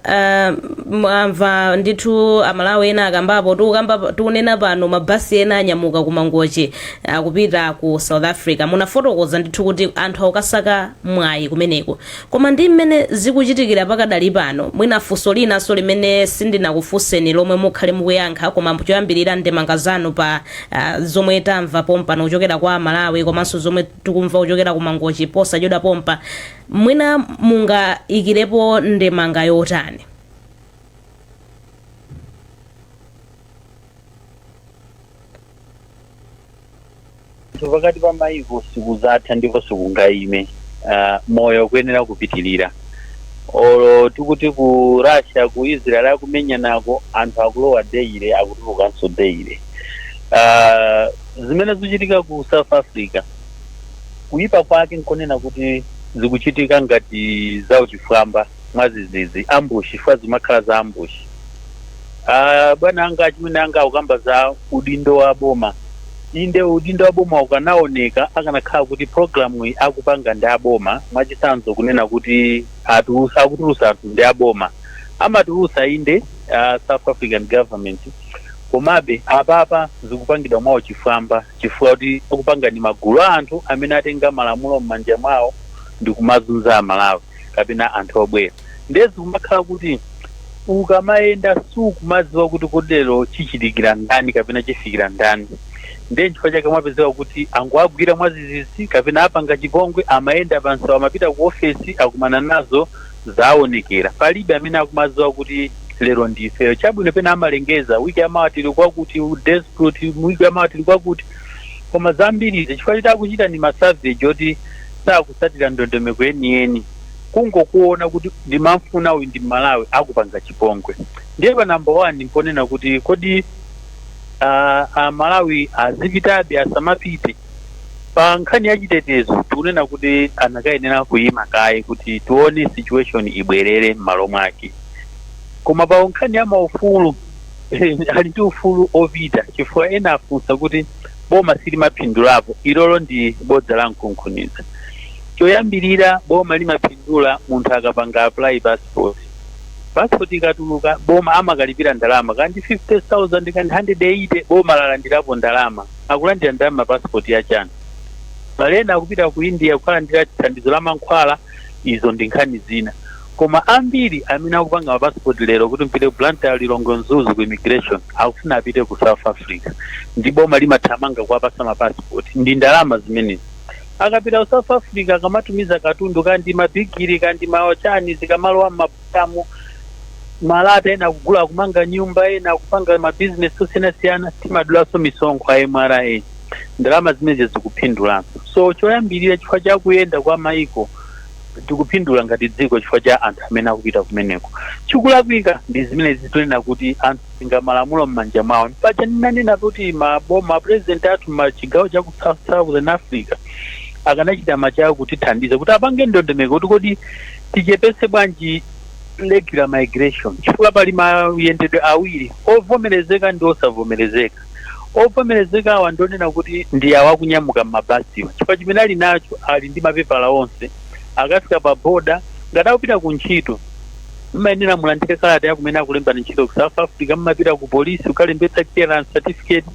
mwamva ndithu Amalawi ena akambapo. Tikukamba, tikunena pano, mabasi ena anyamuka ku Mangochi akupita ku South Africa. Munafotokoza ndithu kuti anthu akukasaka mwayi kumeneko, koma ndi mmene zikuchitikira pakadali pano, mwina funso linanso limene sindinakufunseni lomwe mukhale mukuyankha, koma choyambirira ndemanga zanu pa zomwe tamva pompano kuchokera kwa Malawi komanso zomwe tikumva kuchokera ku Mangochi posachedwa pompa, mwina mungayikirepo ndemanga yotani? Pakati pa maiko sikuzatha ndipo sikungayime. Moyo kuyenera kupitilira. Olo tikuti ku Russia, ku Israel akumenyanako, anthu akulowa daily, akutulukanso daily. Zimene zikuchitika ku South Africa, kuyipa kwake nkonena kuti zikuchitika ngati zauchifwamba mwazizizi, ambush, chifukwa zimakhala za ambush. Bwana anga, achimwene anga akukamba za udindo wa boma. Inde, udindo wa boma ukanaoneka akanakhala kuti programu iyi akupanga ndi aboma. Mwachitsanzo, kunena kuti akutulusa anthu ndi aboma, amatulusa inde, South African government, komabe apapa zikupangidwa mwawo chifwamba, chifukwa kuti akupanga ndi magulu a anthu amene atenga malamulo m'manja mwawo ndi kumazunza Amalawi kapena anthu obwera. Ndiye zikumakhala kuti ukamayenda sukumadziwa kuti kodero chichitikira ndani kapena chifikira ndani. Ndiye nchifukwa chake mwapezeka kuti angoagwira mwazizizi kapena apanga chipongwe, amayenda pansewu, amapita ku ofesi, akumana nazo, zaonekera. Palibe amene akumadziwa kuti lero ndifeyo. Chabwino, pena amalengeza wiki yamawa tili kwakuti, desperate, wiki yamawa tili kwakuti, koma zambiri chifukwa choti akuchita ndi masavage oti sakusatira ndondomeko yeniyeni, kungokuona kuti ndimamfuna uyu ndi Malawi, akupanga chipongwe. Ndiye pa number one mponena kuti kodi Amalawi azipitabe, asamapite? Pa nkhani ya chitetezo tikunena kuti anakayenera kuyima kaye kuti tione situation ibwerere m'malo mwake. Koma pa nkhani ya maufulu, ali ndi ufulu opita, chifukwa ena afunsa kuti boma silimapindulapo. Ilolo ndi bodza la mkunkhuniza. Choyambirira, boma limapindula munthu akapanga apply passport. Passport ikatuluka, boma amakalipira ndalama, kandi 50,000 kandi 180, boma lalandirapo ndalama. Akulandira ndalama passport yachani? Palena akupita ku India kukalandira thandizo la mankhwala, izo ndi nkhani zina. Koma ambiri amene akupanga mapassport lero kuti mpite ku Blantyre, Lilongwe, Mzuzu ku immigration, akufuna apite ku South Africa, ndi boma limathamanga kuwapasa mapassport ndi ndalama zimenezi. Akapita ku South Africa, akamatumiza katundu, kandi mabigiri, kandi mawachani, zikamalowa mmabutamu malata, ena akugula, akumanga nyumba, ena akupanga mabizinesi osiyanasiyana, timadulanso misonkho a MRA, ndalama zimenezi zikuphindulanso. So choyambirira, chifukwa cha kuyenda kwa maiko, tikupindula ngati dziko chifukwa cha anthu amene akupita kumeneko. Chikulakwika ndi zimene zitunena kuti anthu atenga malamulo m'manja mwawo. Paja ndinanena kuti maboma, president athu machigawo cha ku Southern Africa akanachita machawo kutithandiza kuti apange ndondomeko kuti kodi tichepetse bwanji regular migration, chifukwa pali mayendedwe awiri, ovomerezeka ndi osavomerezeka. Ovomerezeka awa ndionena kuti ndi awa akunyamuka m'mabasiwa, chifukwa chimene ali nacho, ali ndi mapepala onse. Akafika pa boda, ngati akupita ku ntchito, mmayenera mulandire kalata ya kumene akulembani ntchito ku South Africa, mmapita ku polisi kukalembetsa clearance certificate,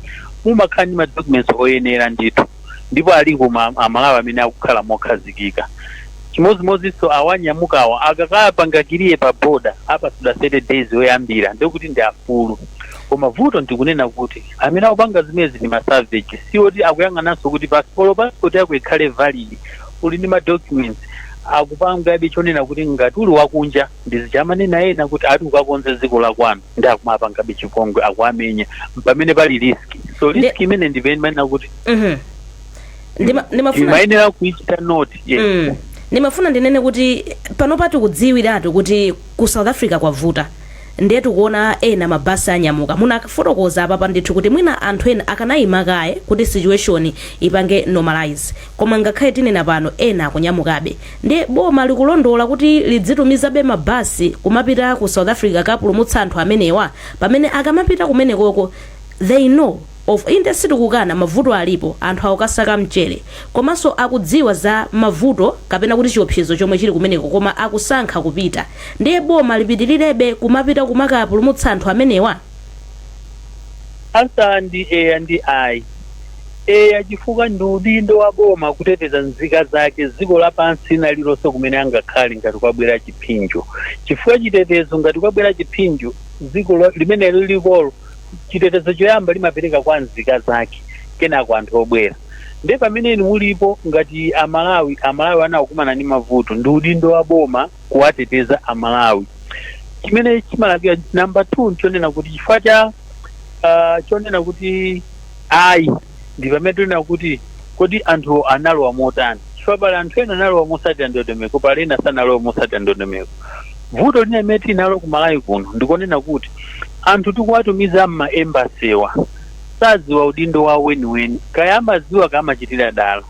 mumakhala ndi ma documents oyenera ndithu. Ndipo aliko Amalawi amene akukhala mokhazikika. Chimodzimodzinso awanyamukawa, akakapanga clear pa boda, apasidwa 30 days yoyambira, ndikuti ndi afulu. Koma vuto ndikunena kuti amene akupanga zimenezi ndi masavage, siwoti akuyang'ananso kuti passport yako ikhale valid, uli ndi ma documents. Akupangabe chonena kuti ngati uli wakunja, ndizichamanena ena kuti ati ukakonze dziko la kwanu, ndi akumapangabe chipongwe, akuamenya pamene pali risk. So risk imene ndimanena kuti Ndimafuna imayenera kuichita note, yes. Ndimafuna ndinene kuti panopa tikudziwiratu kuti ku South Africa kwavuta, ndiye tikuona ena mabasi anyamuka. Munafotokoza apapa ndithu kuti mwina anthu ena akanayima kaye kuti situation ipange normalize, koma ngakhale tinena pano ena akunyamukabe. Ndiye boma likulondola kuti lidzitumizabe mabasi kumapita ku South Africa kapulumutsa anthu amenewa, pamene akamapita kumenekoko they know Of inde, sitikukana mavuto alipo, anthu akukasaka mchere, komanso akudziwa za mavuto kapena kuti chiopsezo chomwe chili kumeneko, koma akusankha kupita. Ndiye boma lipitilirebe kumapita kumakapulumutsa anthu amenewa? Answer ndi eya ndi ayi. Eya, chifukwa ndi udindo wa boma kuteteza nzika zake dziko lapansi lililonse kumene angakhale ngati kwabwera chipsinjo, chifukwa chitetezo, ngati kwabwera chipsinjo dziko limene lilikolo, chitetezo choyamba limapereka kwa nzika zake, kenako anthu obwera. Ndiye pamene inu mulipo ngati Amalawi, Amalawi anakumana ndi mavuto, ndi udindo wa boma kuwateteza Amalawi. Chimene chimalakika number 2 nchonena kuti chifukwa cha chonena kuti ayi, ndi pamene tinena kuti kodi anthu analowa motani? Chifukwa pali anthu ena analowa mosatira ndondomeko, pali ena sanalowa mosatira ndondomeko. Vuto lina limene tinalo ku Malawi kuno ndikonena kuti anthu tikuwatumiza m'ma embassywa sadziwa udindo wawo weniweni, kaya amadziwa, kaya amachitira dala,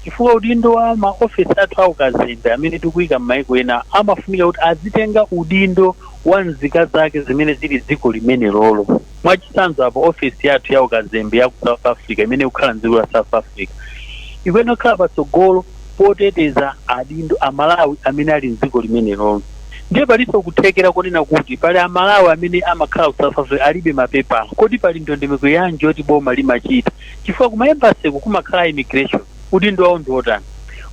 chifukwa udindo wa maofesi athu aukazembe amene tikuyika m'maiko ena amafunika kuti azitenga udindo wa nzika zake zimene zili dziko limene lolo. Mwachitsanzo, apo ofesi yathu ya ukazembe ya ku South Africa imene ikukhala mdziko la South Africa ikuyenera kukhala patsogolo poteteza adindo Amalawi amene ali mdziko limene lolo. Ndiye palinso kuthekera konena kuti pali Amalawi amene amakhala ku South Africa alibe mapepala. Kodi pali ndondomeko yanji yoti boma limachita? Chifukwa kuma embassyku kumakhala immigration, udindo wawo ndi otani?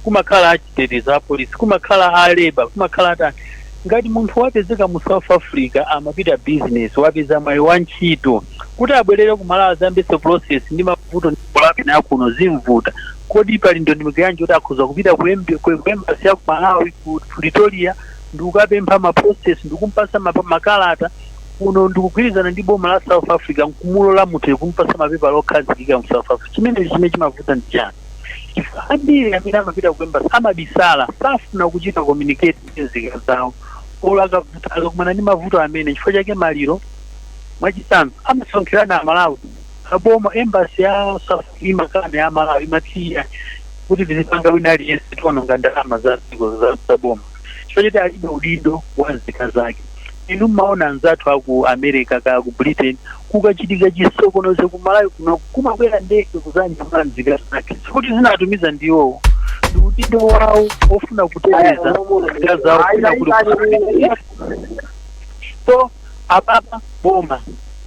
Kumakhala achitetezo, apolisi, kumakhala a labour, kumakhala atani. Ngati munthu wapezeka mu South Africa amapita business, wapeza mwayi wa ntchito, kuti abwerere ku Malawi azayambitse process ndi mavuto lapena kuno zimvuta. Kodi pali ndondomeko yanji kuti akhoza kupita ku embassy ya ku Malawi ku Pretoria ndikukapempha ma process, ndikumpasa makalata kuno, ndikugwirizana ndi boma la South Africa nkumulola munthu kumpasa mapepala okhazikika mu South Africa? Chimene chimavuta ndi chani? Chifukwa ambiri amene amapita ku embassy amabisala, safuna kuchita communicate ndi nzika zawo olo akavuta, akakumana ndi mavuto amene. Chifukwa chake maliro, mwachitsanzo, amasonkherana Amalawi. Aboma, embassy ya South imakana, ya Malawi imatiya kuti tizipanga wina aliyense, tiononga ndalama za dziko, za boma, chifukwa choti alibe udindo wa nzika zake. Inu mmaona anzathu aku America kaya ku Britain, kukachitika chisokonezo ku Malawi kuno kumabwera ndege kuzanyamula nzika zake. Sikuti zinatumiza ndiwowo, ndi udindo wawo ofuna kuteteza nzika zawo kwina kuli kusamalira. So apapa boma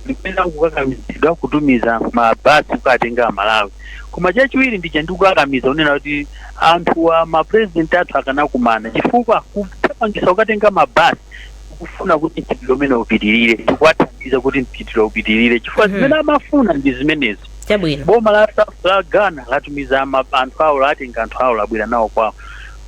likuyenera kukakamizidwa kutumiza mabasi kukatenga Amalawi. Koma chachiwiri ndija ndikukakamiza kunena kuti anthu a mapresident athu akanakumana, chifukwa kuthamangisa kukatenga mabasi kufuna kuti mchitidwe umene upitirire, ndikuwathandiza kuti mchitidwe upitirire, chifukwa zimene amafuna ndi zimenezo. Boma la Ghana latumiza anthu awo, latenga anthu awo, labwera nawo kwawo.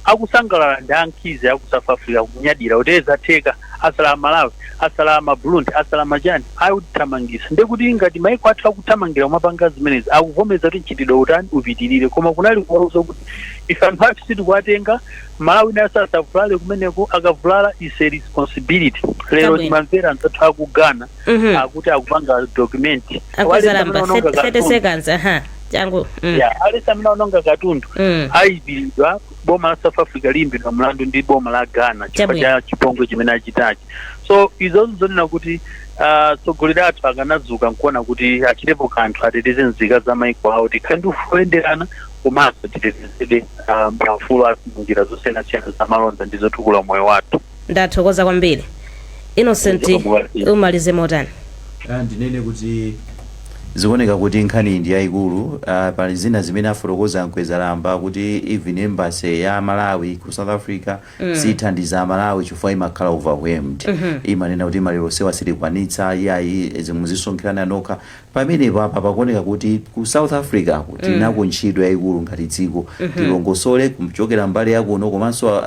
Akusangalala ndi ankhizi aku South Africa, kunyadira kuti zatheka, asala Malawi, asala Maburundi, asala machani, akuthamangisa. Ndekuti ngati maiko athu akuthamangira kumapanga zimenezi, akuvomeza kuti mchitidwe utani, upitirire. Koma kunali kuwauza kuti ife anthu athu sitikuwatenga, Malawi nayo asavulale kumeneko, akavulala is a responsibility. Lero timamvera anthu aku Ghana akuti akupanga document. Akwezalamba, 30 seconds, aha, changu. Yeah, alesi amene aononga katundu ayipiridwa, boma la South Africa liyimbidwa mlandu ndi boma la Ghana chifukwa cha chipongwe chimene achitachi. So izozo zonena kuti atsogoleri athu akanadzuka nkuona kuti achitepo kanthu, ateteze nzika za maiko awo, tikhale ndi ufulu oyenderana komanso titetezedwe maufulu athu munjira zosiyanasiyana za malonda ndi zotukula moyo wathu. Ndathokoza kwambiri. Innocent, umalize motani? Ndinene kuti zikuoneka kuti nkhani ndi yayikulu. Pali zina zimene afotokoza Mkwezalamba kuti even embassy ya Malawi ku South Africa sithandiza Malawi chifukwa imakhala overwhelmed. Imanena kuti maliro sewa sitikwanitsa, iyayi, muzisonkherana nokha. Pamenepo apa pakuoneka kuti ku South Africa ku tinako ntchito yayikulu ngati dziko, tilongosole kuchokera mbali yakuno, komanso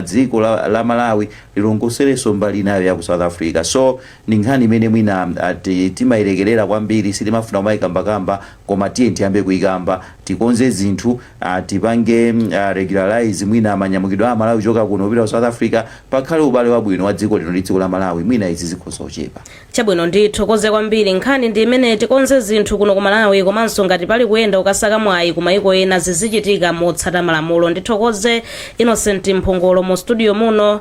dziko la Malawi lilongosolenso mbali inayo ya ku South Africa. So ndi nkhani imene mwina timayilekerera kwambiri, sitimafuna kumayikambakamba, koma tiye tiyambe kuyikamba. Tikonze zinthu, tipange regularize mwina manyamukidwe a Malawi kuchoka kuno kupita ku South Africa, pakhale ubale wabwino wa dziko lino ndi dziko la Malawi, mwina izi zikhoza kuchepa. Chabwino, ndithokoze kwambiri. Nkhani ndi imene tikonze zinthu kuno ku Malawi, komanso ngati pali kuyenda ukasaka mwayi ku mayiko ena, zizichitika motsata malamulo. Ndithokoze Innocent Mphongolo mu studio muno,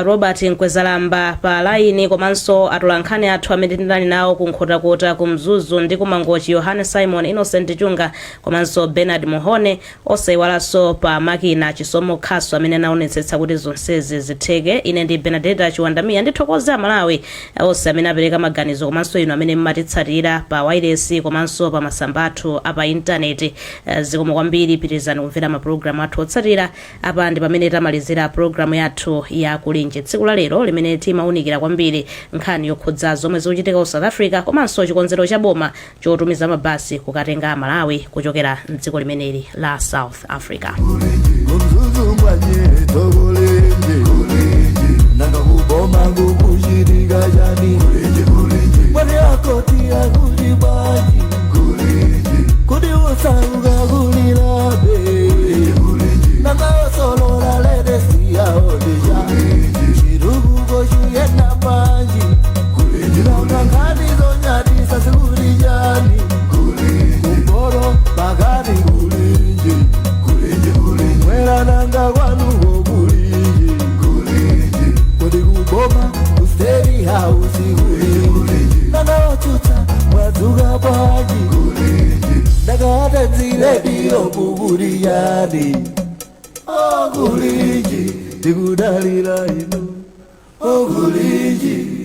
Robert Mkwezalamba pa laini, komanso atolankhani athu amene tinali nawo ku Nkhotakota, ku Mzuzu ndi ku Mangochi, Yohane Simon, Innocent Chunga komanso Bernard Muhone, osayiwalanso pa makina Chisomo Khaso amene anaonetsetsa kuti zonsezi zitheke. Ine ndi Benadeta Chiwandamiya. Ndithokoze Amalawi onse amene apereka maganizo, komanso inu amene mmatitsatira pa wireless komanso pa masamba athu apa intaneti. Zikomo kwambiri. Pitirizani kumvera mapulogalamu athu otsatira. Apa ndi pamene tamalizira pulogalamu yathu ya Kulinji tsiku la lero, limene timawunikira kwambiri nkhani yokhudza zomwe zikuchitika ku South Africa komanso chikonzero cha boma chotumiza mabasi kukatenga Amalawi kuchokera mdziko limeneli la South Africa. Kumzuzu mbwanyito kulinji, nanga kuboma kukuchitika chani? Mwani akoti akuti bwanji? Kuti usauka kulilabe, nanga osolola ledesiyaodija chirukuko chiyenda panji? Nanga nkhani zonyadisa sikuti chani? Kumporo pakati kulinji, mwera nanga kwanuko kulinji? Kuti kuboma ku State House kulinji, nanga otsutsa mwadzuka bwanji? Ndakatadzilediyo kukuti yani okulinji, tikudalira inu okulinji.